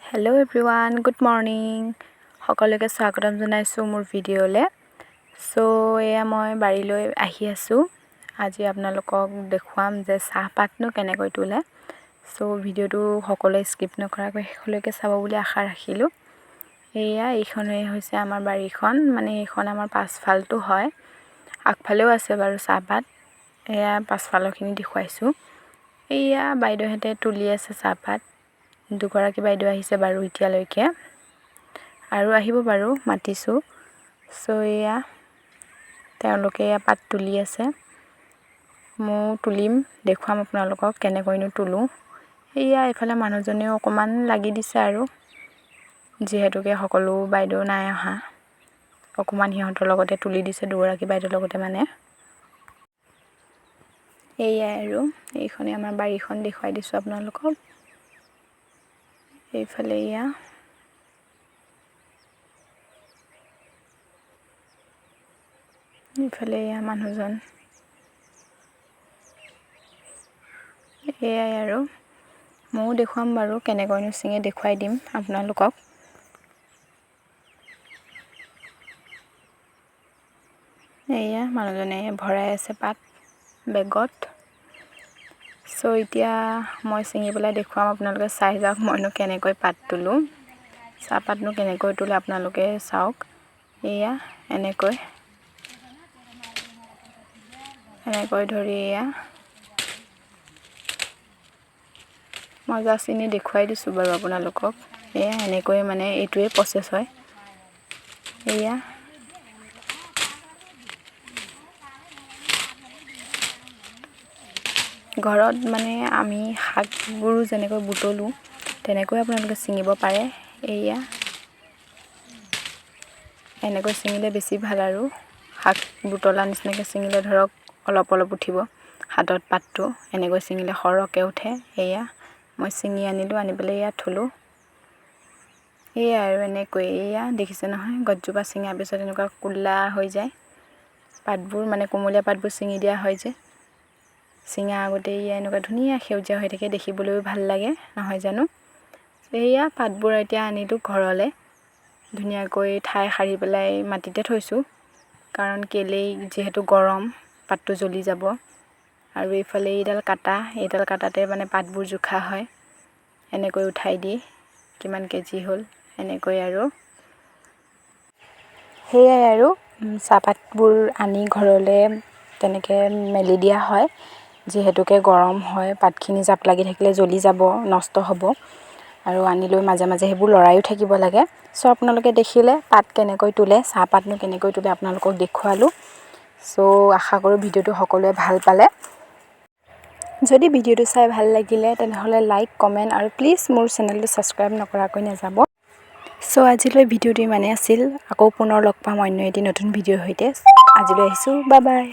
Hello everyone, good morning. সকলোকে স্বাগতম জনাইছোঁ মোৰ ভিডিঅ'লৈ। চ' এয়া মই বাৰীলৈ আহি আছোঁ। আজি আপোনালোকক দেখুৱাম যে চাহপাতনো কেনেকৈ তোলে। চ' ভিডিঅ'টো সকলোৱে স্কিপ নকৰাকৈ শেষলৈকে চাব বুলি আশা ৰাখিলোঁ। এয়া এইখনেই হৈছে আমাৰ বাৰীখন, মানে এইখন আমাৰ পাছফালটো হয়। আগফালেও আছে বাৰু চাহপাত। এয়া পাছফালৰখিনি দেখুৱাইছোঁ। এয়া বাইদেউহঁতে তুলি আছে চাহপাত। দুগৰাকী বাইদেউ আহিছে বাৰু এতিয়ালৈকে, আৰু আহিব বাৰু, মাতিছোঁ। চ' এয়া তেওঁলোকে এয়া পাত তুলি আছে, ময়ো তুলিম, দেখুৱাম আপোনালোকক কেনেকৈনো তোলোঁ। এয়া এইফালে মানুহজনেও অকণমান লাগি দিছে আৰু, যিহেতুকে সকলো বাইদেউ নাই অহা, অকণমান সিহঁতৰ লগতে তুলি দিছে, দুগৰাকী বাইদেউৰ লগতে মানে। এয়াই আৰু এইখনেই আমাৰ বাৰীখন, দেখুৱাই দিছোঁ আপোনালোকক। এইফালে এয়া এইফালে এয়া মানুহজন। এয়াই আৰু ময়ো দেখুৱাম বাৰু কেনেকৈনো ছিঙে, দেখুৱাই দিম আপোনালোকক। এয়া মানুহজনে ভৰাই আছে পাত বেগত। চ' এতিয়া মই ছিঙি পেলাই দেখুৱাম, আপোনালোকে চাই যাওক মইনো কেনেকৈ পাত তোলোঁ, চাহপাতনো কেনেকৈ তোলে আপোনালোকে চাওক। এয়া এনেকৈ এনেকৈ ধৰি এয়া মই জাষ্ট এনেই দেখুৱাই দিছোঁ বাৰু আপোনালোকক। এয়া এনেকৈ মানে এইটোৱে প্ৰচেছ হয়। এয়া ঘৰত মানে আমি শাকবোৰো যেনেকৈ বুটলোঁ তেনেকৈ আপোনালোকে ছিঙিব পাৰে। এয়া এনেকৈ ছিঙিলে বেছি ভাল আৰু, শাক বুটলা নিচিনাকৈ ছিঙিলে ধৰক অলপ অলপ উঠিব হাতত পাতটো, এনেকৈ ছিঙিলে সৰহকৈ উঠে। এয়া মই ছিঙি আনিলোঁ, আনি পেলাই ইয়াত থ'লোঁ। এয়া আৰু এনেকৈ এয়া দেখিছে নহয়, গছজোপা ছিঙাৰ পিছত এনেকুৱা ক'লা হৈ যায় পাতবোৰ, মানে কুমলীয়া পাতবোৰ ছিঙি দিয়া হয় যে, ছিঙা আগতে এয়া এনেকুৱা ধুনীয়া সেউজীয়া হৈ থাকে, দেখিবলৈও ভাল লাগে নহয় জানো। এয়া পাতবোৰ এতিয়া আনিলোঁ ঘৰলৈ, ধুনীয়াকৈ ঠাই সাৰি পেলাই মাটিতে থৈছোঁ, কাৰণ কেলেই যিহেতু গৰম পাতটো জ্বলি যাব। আৰু এইফালে এইডাল কাটা, এইডাল কাটাতে মানে পাতবোৰ জোখা হয়, এনেকৈ উঠাই দি কিমান কেজি হ'ল এনেকৈ আৰু। সেয়াই আৰু চাহপাতবোৰ আনি ঘৰলৈ তেনেকৈ মেলি দিয়া হয়, যিহেতুকে গৰম হয় পাতখিনি জাপ লাগি থাকিলে জ্বলি যাব, নষ্ট হ'ব। আৰু আনি লৈ মাজে মাজে সেইবোৰ লৰায়ো থাকিব লাগে। চ' আপোনালোকে দেখিলে পাত কেনেকৈ তোলে, চাহপাতনো কেনেকৈ তোলে আপোনালোকক দেখুৱালোঁ। চ' আশা কৰোঁ ভিডিঅ'টো সকলোৱে ভাল পালে। যদি ভিডিঅ'টো চাই ভাল লাগিলে তেনেহ'লে লাইক, কমেণ্ট আৰু প্লিজ মোৰ চেনেলটো ছাবস্ক্ৰাইব নকৰাকৈ নাযাব। চ' আজিলৈ ভিডিঅ'টো ইমানেই আছিল, আকৌ পুনৰ লগ পাম অন্য এটি নতুন ভিডিঅ'ৰ সৈতে। আজিলৈ আহিছোঁ, বাই বাই।